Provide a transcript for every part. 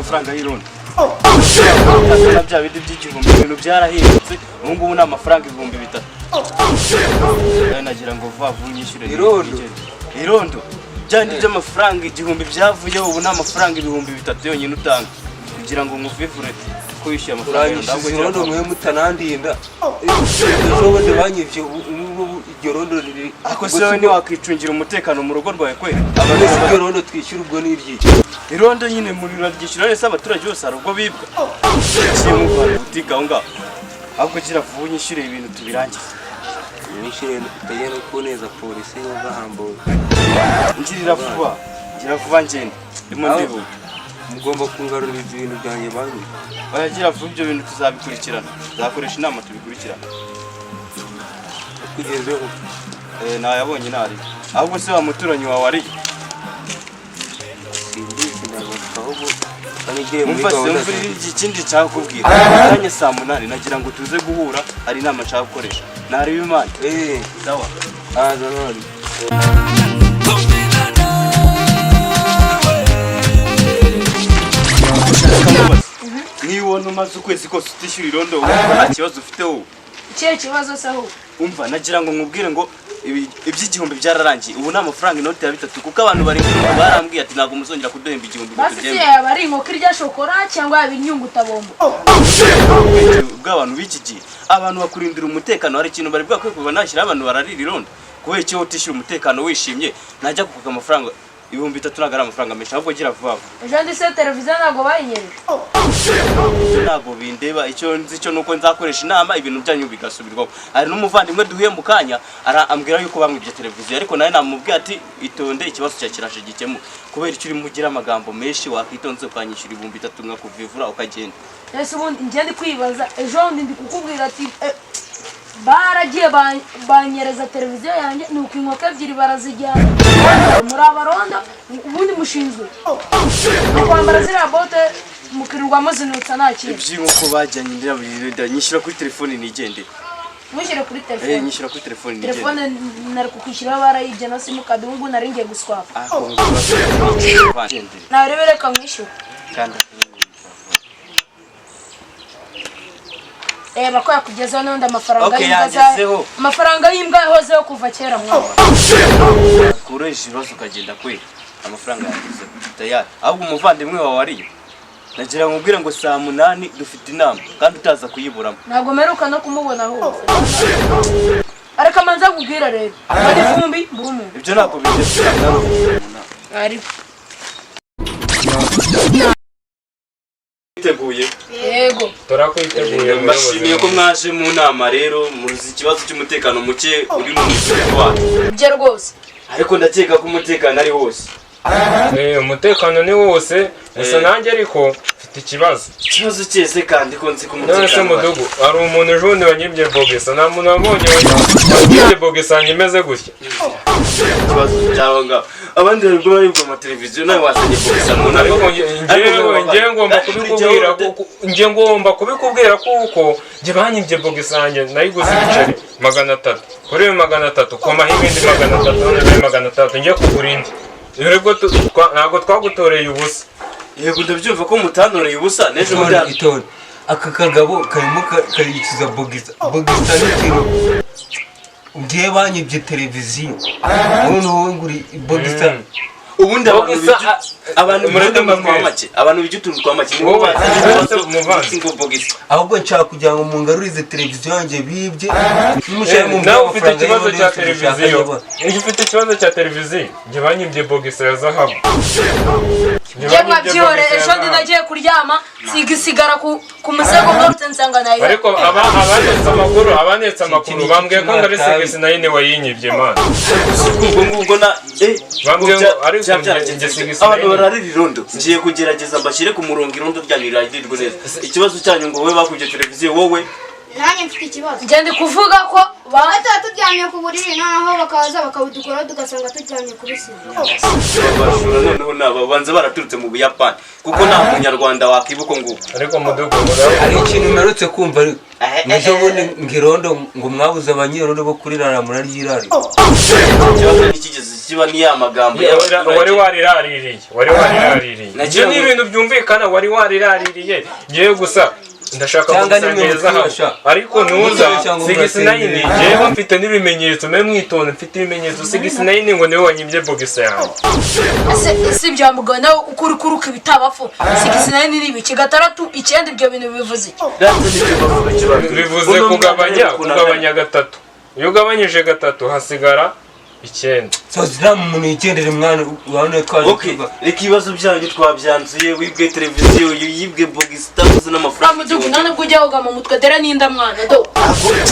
Amafaranga y'irondo na bya bindi by'igihumbi, ibintu byarahindutse. Ubu ngubu ni amafaranga 3000. Nawe nagira ngo vuba vuba unyishyure. Irondo? Irondo, bya bindi by'amafaranga 1000 byavuyeho. Ubu ni amafaranga 3000 yonyine utanga kugira ngo nkuvivure ko wishyuye amafaranga y'irondo. Ahubwo Uranyishyuza gira irondo vuba. mwe mutanandinda. Ejo bundi banyivye, ubu ngubu iryo rondo riri. Ariko se wowe ntiwakwicungira umutekano mu rugo rwawe kweri? Mbese iryo rondo twishyura ubwo ni iryiki? Irondo nyine muraryishyura nese abaturage bose hari ubwo bibwa? Kiye muvana butike aho ngaho. Ahubwo gira vuba unyishyure ibintu tubirangize. Mwishyure utajya no kuneza polisi ugahambura. Ngirira vuba, gira vuba ngende, ndimo ndihuta. Mugomba kungaruriza ibintu byanjye banyivye. Oya, vuba, ibyo bintu tuzabikurikirana, tuzakoresha inama tubikurikirana. Kugezeho. Eh, nayabonye ntari. Ahubwo se wa muturanyi wawe ari? Simbizi, ntabwo ahubwo banigiye muri Umva se, gahunda. umva ikindi nshaka kubwira. Kanya saa 8 nagira ngo tuze guhura, hari inama nshaka gukoresha. Nareba Imana. Eh. Sawa. Aza none. Kamubaza, niba ubona umaze ukwezi kose utishyura irondo, wumva nta kibazo ufite wowe? Ikihe kibazo se ahubwo? Umva, nagira ngo nkubwire ngo iby'igihumbi byararangiye. Ubu ni amafaranga inoti ya bitatu, kuko abantu bari barambwiye ati ntabwo muzongera kuduhemba 1000 ngo Basi si tubyemere. yaba ari inkoko irya shokora cyangwa yaba inyungutabombo. Ubwenge bw'abantu b'iki gihe, abantu bakurindira umutekano, hari ikintu bari bwakwiye kuva nashyiraho abantu bararira irondo. Kubera icyo utishyura umutekano wishimye, najya kukuka amafaranga 3000, ntabwo ari amafaranga menshi. Ahubwo gira vuba vuba. Ejo ndi se televiziyo ntabwo bayinyereje. Ibyo ntabwo bindeba. Icyo nzi cyo nuko nzakoresha inama ibintu byanyu bigasubirwaho. Hari n'umuvandimwe duhuye mu kanya, ambwira yuko bamwibye televiziyo, ariko nawe namubwiye ati itonde, ikibazo cya kiraje gikemuka. Kubera icyo urimo ugira amagambo menshi, wakitonze ukanyishyura 3000 nkakuvivura ukagenda. Ese ubundi njye ndi kwibaza, ejo bundi ndi kukubwira ati baragiye banyereza televiziyo yanjye, nuko inkoko ebyiri barazijyana. Muri abarondo ubundi mushinzwe kwambara ziriya bote mukirirwa muzinutsa nta kintu. Iby'inkoko bajyanye ndabirira. Nyishyura kuri telefone nigendere. Ntushyire kuri telefone. Nyishyura kuri telefone nigendere. Telefone nari kukwishyuraho, barayibye na simukadi. Ubu ngubu nari ngiye guswapa. Ah, nigendere. Narebe, reka mwishyure. Kanda. Reba ko yakugezeho n'undi amafaranga Okay, y'imbwa yangezeho. Amafaranga y'imbwa yahozeho kuva kera mwana. Kuresha ibibazo ukagenda kwe. Amafaranga yangezeho tayari. Ahubwo umuvandimwe wawe ariyo, nagira ngo nkubwire ngo saa 8 dufite inama kandi utaza kuyiburamo. Ntabwo mperuka no kumubona hose, ariko amanza akubwira rero ari ivumbi mbura umuntu. Ibyo ntabwo bigeze. Ariko Biteguye? Yego. Turakwiteguye. Mbashimiye ko mwaje mu nama. Rero muzi ikibazo cy'umutekano muke uri mu mudugudu wacu. Ibyo rwose. Ariko ndakeka ko umutekano ari wose. Umutekano ni wose gusa. Nanjye ariko mfite ikibazo. Ikibazo cyese kandi ko nzi ko None se umutekano uhari? mudugu, hari umuntu ejo bundi wanyibye bogisa. Nta muntu wabonye wanyibye bogisa yanjye imeze gutya. Ikibazo cy'aho ngaho, abandi bari baribwa amateleviziyo, nawe wazanye bogisa mu nama. Ariko njyewe ngomba kubikubwira kuko njye banyibye bogisa yanjye nayiguze ibiceri 300. Kuri iyo 300 komaho ibindi 300, none bibaye 600. Njye kugura indi. Nibwo ntabwo twagutoreye ubusa. Yego, ndabyumva ko mutantoreye ubusa n'ejo bundi. Itonde, itonde. Aka kagabo karimo karicuza bogisa. Bogisa n'ikintu. Ngiye banyibye televiziyo, none wowe ngo uri bogisa. Ubundi abantu Bogisa, abantu bijya mureke utuntu twa mbabwire. make, abantu bijya utuntu twa make nibo Wowe, bazanye wowe ibibazo. muvandi. Ngo bogisa. Ahubwo nshaka kugira ngo mungarurize televiziyo yanjye bibye. Nimushaka mumbwire Nawe ufite amafaranga ikibazo y'irondo cya yose mushaka televiziyo. nyabona. Iyo ufite ikibazo cya televiziyo, njye banyibye bogisa ya zahabu. Njye Njye banyibye mwabyihore. bogisa ya Ejo ndi zahabu. nagiye kuryama nsiga isigara ku musego, ngarutse nsanga nayo. Ariko abanetse amakuru Iki ni bambwiye ko ngo ari kimwe. segisi nayo niwe wayinyibye man. Ubwo ngubwo na Bambwiye ngo ariko byaragenze njye bite? sigisi Abantu nari- bararira irondo, ngiye kugerageza mbashyire ku murongo, irondo ryanyu riragirwe neza. Ikibazo cyanyu ngo wowe bakubye televiziyo, wowe Nanjye mfite ikibazo. Njye ndi kuvuga ko ba Tuba turyamye ku buriri, noneho bakaza bakabudukuraho, tugasanga turyamye kuri sima. Abajura noneho ni aba banza baraturutse mu Buyapani, kuko nta munyarwanda wakibuka nguko. Ariko mudugudu, Hari ikintu mperutse kumva, ariko ejo bundi ngo irondo, ngo mwabuze abanyerondo bo kurirara, muraryirarira. Ikibazo ntikigeze kiba, ni ya magambo y'abaturage. Wari wariraririye, wari wariraririye. Nagira Ibyo ni ibintu byumvikana, wari wariraririye. Ngewe gusa ndashaka Cyangwa nimwe kugusangereza hano mutwibasha. ariko ntuza Cyangwa 69. murasengera. Ngewe mfite n'ibimenyetso, mbe mwitonde, mfite ibimenyetso. 69 ngo niwe wanyibye bogisi yanjye. Ese si bya mugabo nawe uko uri kuruka ibitabapfu? 69 ni ibiki? 6, 9, ibyo bintu bivuze iki? Data, nicyo bavuga kibazo. Bivuze Uno mwana kugabanya rero ukuntu kugabanya gatatu. Iyo ugabanyije gatatu hasigara 9. Soza umuntu yigendere mwana, urabona twaje Okay, kwiba. reka ibibazo byanyu twabyanzuye. Wibwe televiziyo, yibwe bogisita, uzi n'amafaranga. Mudugu, nta nubwo ujya woga mu mutwe, dore n'inda mwana do.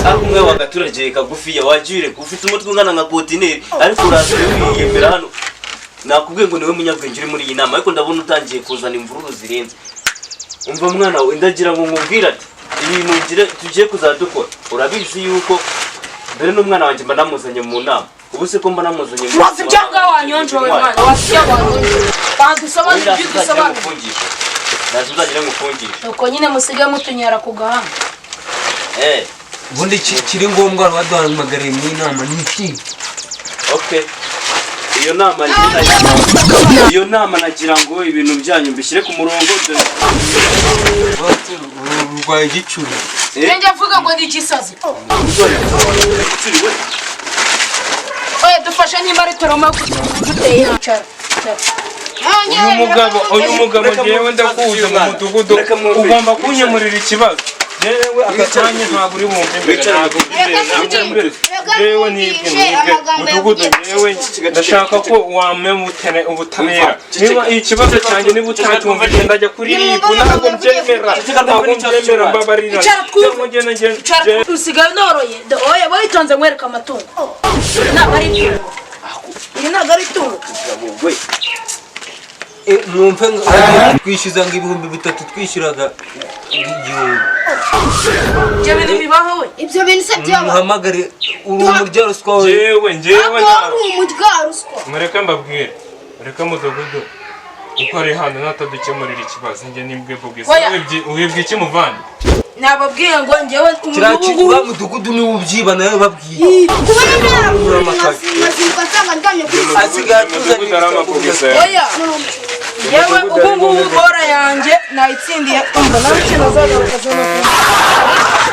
Ariko umwe w'agaturage kagufiya wagiye ureka, ufite umutwe ungana nka kontineri, ariko uraza wiyemera hano. Nakubwiye ngo niwe munyabwenge uri muri iyi nama, ariko ndabona utangiye kuzana imvururu zirenze. Umva mwana we, ndagira ngo nkubwire ati ibintu tugiye kuzajya dukora, urabizi yuko mbere n'umwana wanjye mba namuzanye mu nama. Ubu se ko mba namuzanye mu Wazi ibyanga wanyonjowe mwana, wazi ibyo wanyonjowe, badusobanurira ibyo udusobanurira. Naje uzagire ngufungishe. Nuko nyine musigaye mutunyara ku gahanga. Eh. Ubundi kiri ngombwa baduhamagariye mu inama ni iki? Okay. Iyo nama nagira ngo ibintu byanyu mbishyire ku murongo, dore Bose urwaye igicuri. Eh? Njye mvuga ngo ni igisazi. Turi we. Oya, dufashe nimba ari toroma duteye, icara icara. Uyu mugabo Reka ngewe mwumve ndakuzi ikibazo mu cy'umwana. mudugudu. Reka mwumve. Ugomba kunyemurira ikibazo. Yewe, aka kanya ntabwo uri bumve imbere. Wicara. Ntabwo uri imbere, ntabwo uri imbere. Reka Yewe, nibwe mwumvishe nibwe amagambo mudugudu yavugiye. yewe, ndashaka ko wampa ubutabera. Ceceka. Niba ikibazo cyanjye niba utacyumvise, ndajya kuri Nimwumve RIB. amagambo Ntabwo yavugiye. mbyemera, Ceceka, ntabwo twumve n'ikibazo mbyemera, cy'umwana. mbabarira. Icara twumve. Cyangwa ngende Icara, usigaye unoroye. Oya, witonze nkwereka amatungo. Iri ntabwo ari itungo, iri ntabwo ari itungo. We. Mwumve ngo agiye kwishyuza ngo 3000 twishyuraga 1000. Ibyo bintu bibaho we? Ibyo bintu se byaba? Muhamagare uri umurya ruswa we. Njyewe Ntabwo ntabwo wari umurya ruswa. Mureke mbabwire, mureke mudugudu uko ari hano natadukemurira ikibazo, njye nibwe bogisi. Oya. Wibwe iki muvandi? Nababwiye ngo njyewe Kiriya ubu ngubu uriya mudugudu niwe ubyiba, nawe babwiye. Kubona narakurinda, nsanga ndyamye kuri sima. Asigaye Mudugudu atuzanira aramabogisi. Oya, yewe, ubu ngubu bora yanjye nayitsindiye. Umva nawe, ikintu azagaruka no kumva.